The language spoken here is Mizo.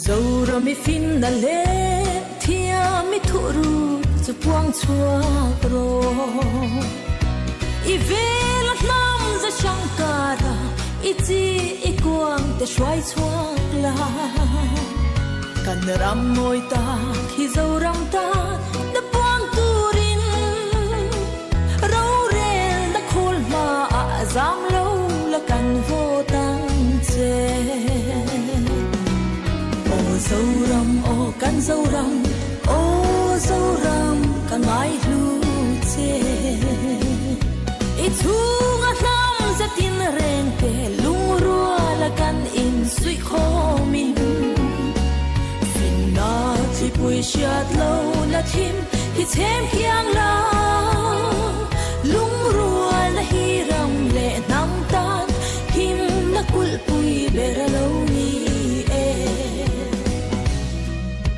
Zoram i finna leh thiam i thuhruk chu puang chhuak rawh. I vel a hnam za hrang kara i chi i kuang te hruai chhuak la. Kan ram mawi tak hi Zoram tan na puang turin rorelna khawl hmaah zam lo la kan vote ang che. Aw Zoram, aw kan Zoram, aw Zoram ka ngaihlu che. I chhunga hnam zatin reng te lungruala kan insuih khawmin. Finna thlipui hriat lo na thim hi chhem khiang la. Lungrualna hi ram leh hnam tan himna kulhpui ber a lo ni.